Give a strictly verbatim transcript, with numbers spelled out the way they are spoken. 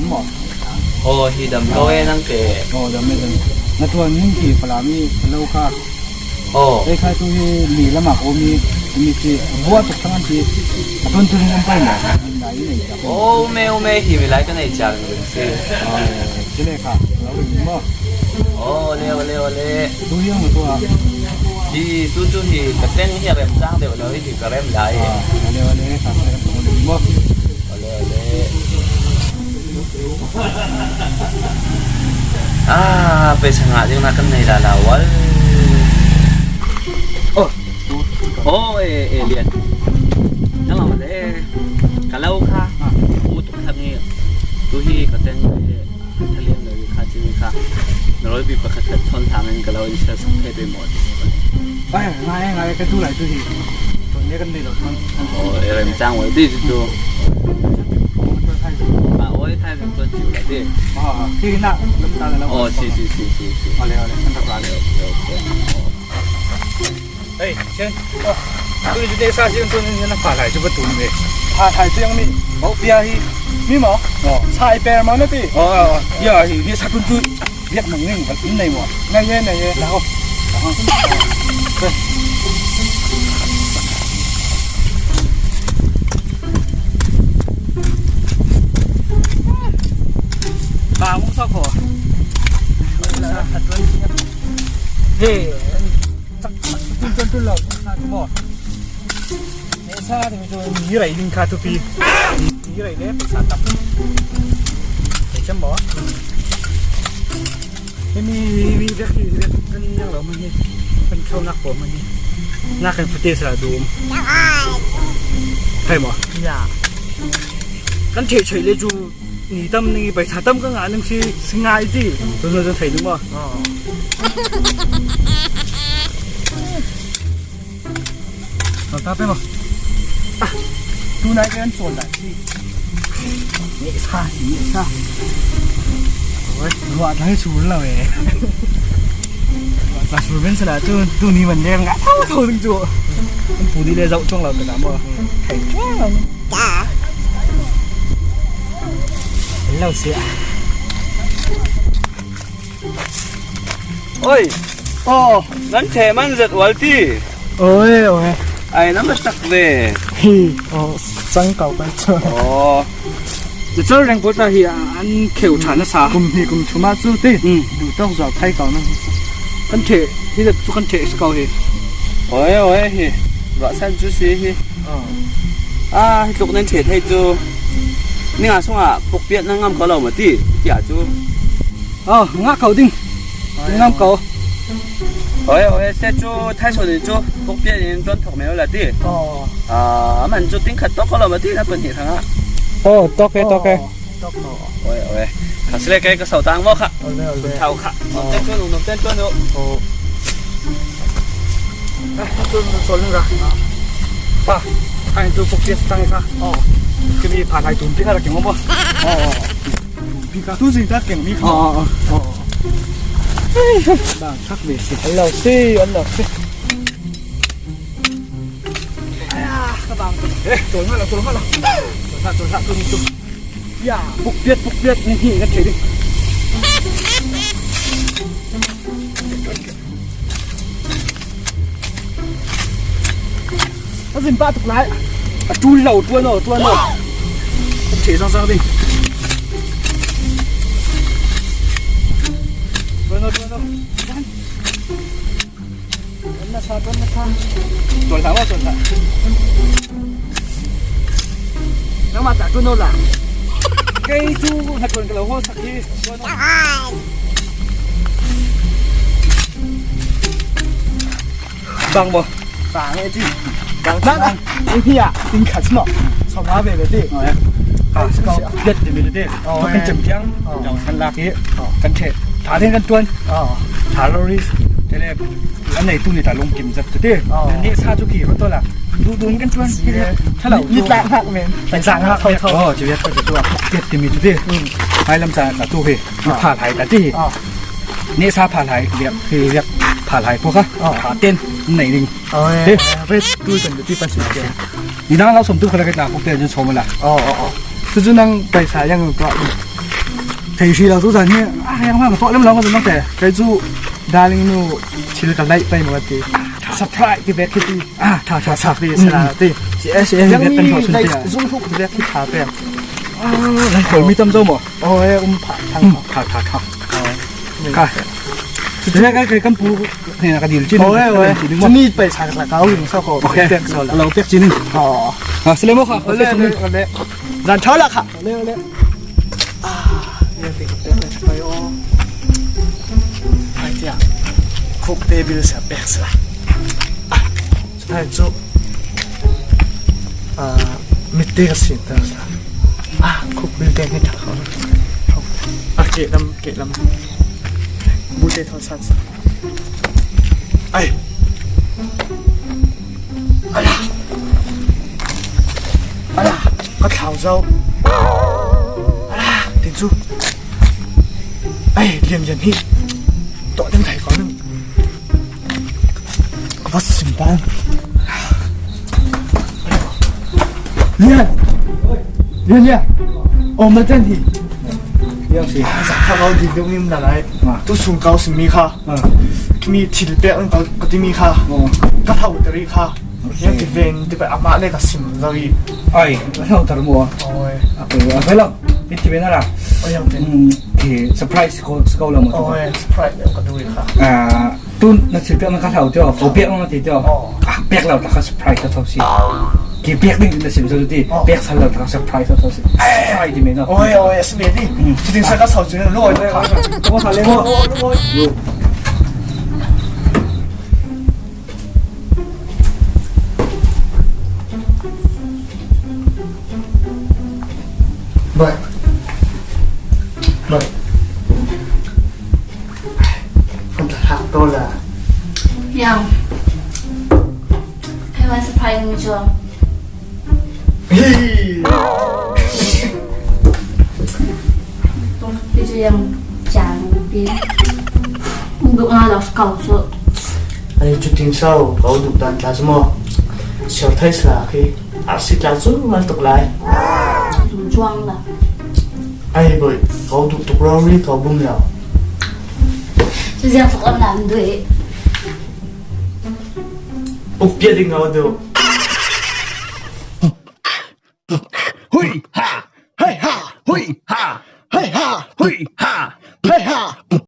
Maw? Aw, hi dam lo e, nang ke. Aw, dam e, dam e. Na tuan ning ki Falam i lo kha. Aw. Ei kha tu hi mi lama ko mi, mi si bua tuk tangan si. A tun tun ngam pai na. Aw, ume, ume, hi mi lai ka nei chang si. Aw, si le kha. Lo ring maw? Aw, le, aw, le, aw, le. Tu hi ang tu a. Hi, tu tu hi, ka teng hi a rem chang deuh lo, hi ka rem lai. Aw, le, aw, le, kha, le, aw, le, maw? Aw, le, aw, le. Ah, pawisa ngah ding na kan nei lala wal. Oh. Oh, eh, eh, Lian. Nang lam le. Ka lo kha. Mu tuk thak ni. Tu hi ka teng le. Thalian lo kha chin kha. Na roi pi pakhat khat thon thang in ka lo in sa sak thei pe mo. Ai, ngai, ngai, ka tu lai tu hi. Ton ne kan nei lo thon. Oh, eh, rem chang wal di tu. Ba oi thai rem ton chiu la di. Ah, hi na, lam ta la. Oh, si, si, si, si, si. Ale, ale, kan ta la. Okay, okay. Ei, Chen. Oh, tu ni tu ne sa si tu ni na pha lai chu ba tu ni. Pha lai chu yang mi. Mau pia hi. Mi mo. Oh. Sai per ma na ti. Oh, oh, oh. Ya hi, ni sa tu tu. Biak mang ning, in nei mo. Nei ye, nei ye. Lau. Ba mu sa ko. He. Tun tun tun lo. Mo. Sa ding chu mi rei ding kha thupi. Mi rei le pawisa tam. Pawisa maw? He mi, mi vek hi vek kan yang lo ma hi. Kan thau nak ko ma hi. Nak kan fute sa dum. Thei maw? Ya. Kan thei thei le chu ni tam ni pawisa tam ka ngah ning si, si ngai ti. Tu no thei dum maw? Oh. Tol ta pe maw. Ah, tunai kan tol ta si. Ni sa, ni sa. Oi, ruah ta hi sur lo e. Sa sur ben sa la tu, tu ni man le nga thau thau ding chu. Kan pu ni le zau chong lo ka ta maw. Thei chong lo. Ta. Lo sia. Oi. Oh. Nan the man zet wal ti. Oi, oi. Ai, nam tak ve. Hi, oh, sang kau kai chu. Oh. Ni chol reng pota hi an kheu tha na sa. Kum hi kum chuma chu ti. Hmm. Du tok zau thai kau na. Kan the, hi chu kan the sa kau hi. Oi, oi hi. Wa san chu si hi. Oh. Ah, hi tluk nan the thei chu. Ni nga sunga puk piat na ngam kau lo ma ti. Tia chu. Aw, ngah ko ding. Ngam ko. Oi, oi, se chu thai so ni chu. Puk pian in don thok me la ti. Aw. Ah, man chu ting khat tok ko lo ma ti na pun hi thang a. Aw, tok ke, tok ke. Tok ko. Oi, oi. Ka sle ke ka sau tang mo kha. Ole, ole. Thau kha. Nom ten chu, nom ten chu. Aw. Ah, tu sol nga. Pa, ai tu puk pian tang kha. Aw. Ke mi pa nai tum pi kha la ki mo mo. Aw. Tu zing ta keng mi kha. Aw, aw, aw. Bang thak ve si. An lo si, an lo si. Aya, ka bang. Eh, tol nga la, tol nga la. Tol nga, tol nga, tol nga. Ya, puk piat, puk piat ni hi ka thei ding. A zin pah tuk lai. A tul lo, tuan aw, tuan aw. A thei sang sang ding. Tuan aw, tuan aw. Tuan na sa, tuan na sa. Tuan sa, tuan sa. Nang mata tuan aw la. Kei chu na tuan ka lo ho sak hi. Tuan aw. Bang bo. Bang e ti. Bang na na. Eng hi a. Ting khat no. Sawm nga ve ve ti. Ka ka det ti mi ti. Aw, kan chem tiang. Aw. Kan lak hi. Aw. Kan the. Tha ding kan tuan. Aw. Tha lo ris. Te le. An nei tu ni ta lung kim zat ti. Aw. Ni sa chu ki ro to la. Du dun kan tuan. Tha lo. Ni tla hak men. Tla hak thau thau. Aw, chu ya thau chu. Det ti mi ti. Hai lam cha ka tu hi. Pha lai ta ti. Aw. Ni sa pha lai, viak, hi viak pha lai pawh kha. Aw. Pha ten, nei ding. Aw, eh, red tu kan ti pa si ke. Ni nang lo som tu kha la ka ta ko pe jin som la. Aw, aw, aw. Tu chu nang paisa yang ka. Kei hri lo tu zan hi. Ah, yang ma to lem lo ka zan te. Kei chu darling nu thil ka lai pai mo ti. Surprise ti bek ki ti. Ah, tha tha tha. Ti sala ti. Si S A ni bek kan thawk sun ti. Zum hu ti bek ki tha te. Ah, lai khol mi tam zo mo. Oh, eh, um pha thang. Tha tha tha. Ka. Ti ka ka kan pu ne na ka dil chin. Oh, eh, oh, eh. Ni pai sa ka ka u sa ko. Okay. Pek zo la. Lo pek chin. Oh. Ah, sile mo kha. Ole, ole, ole. Zan tha la kha. Ole, ole. Ah, ya ti ka pek le pai o. Ai tia. Kuk te bil sa pek sa. Ah, sai chu. Ah, mit te ka sin ta sa. Ah, kuk bil te ni ta ka. Ah, ke lam, ke lam. Bu te thon san sa. Ai. Ala. Ala. Ka thlau zo. Ala. Tin chu. Ai, lian lian hi. To ding thai ko nang. Ka va sim ta. Lian. Lian lian. Om na ten hi. Yang si. Sa ka lo di dong im na lai. Tu sung kau sim mi kha. Kimi thil pek ang ka ti mi kha. Ka thau tari kha. Yang ti ven ti pa ama le ka sim lo i. Ai, ka thau tar mo. Oi. Aku, aku lo. Piti bena la. Oi, yang ti. Hmm, ki surprise ko, ko lo mo. Oi, surprise ka du i kha. Ah, tu na thil pek na ka thau tio. Ko pek na ti tio. Ah, pek lo ta ka surprise ka thau si. Ki pek ding na sim zo ti. Pek sa lo ta ka surprise ka thau si. Ai, ti me no. Oi, oi, sim me ti. Ti ding sa ka thau si lo. Oi, oi, oi. Ko sa le mo. Bai. Bai. Không thể học tôi là Yang. Hai wan surprise ni jo. Hi. Pi chu yang chang pi. Duk nga lo kau so. Ai chu tin sau, kau duk dan tla chu mo. Sial thai sa khi. Arsi tla chu ngal tuk lai. Chuang la. Ai boi, kau duk tuk rau ri kau bum lo. Chu ziang tuk am lam dui. Uk pia ding ngau duk.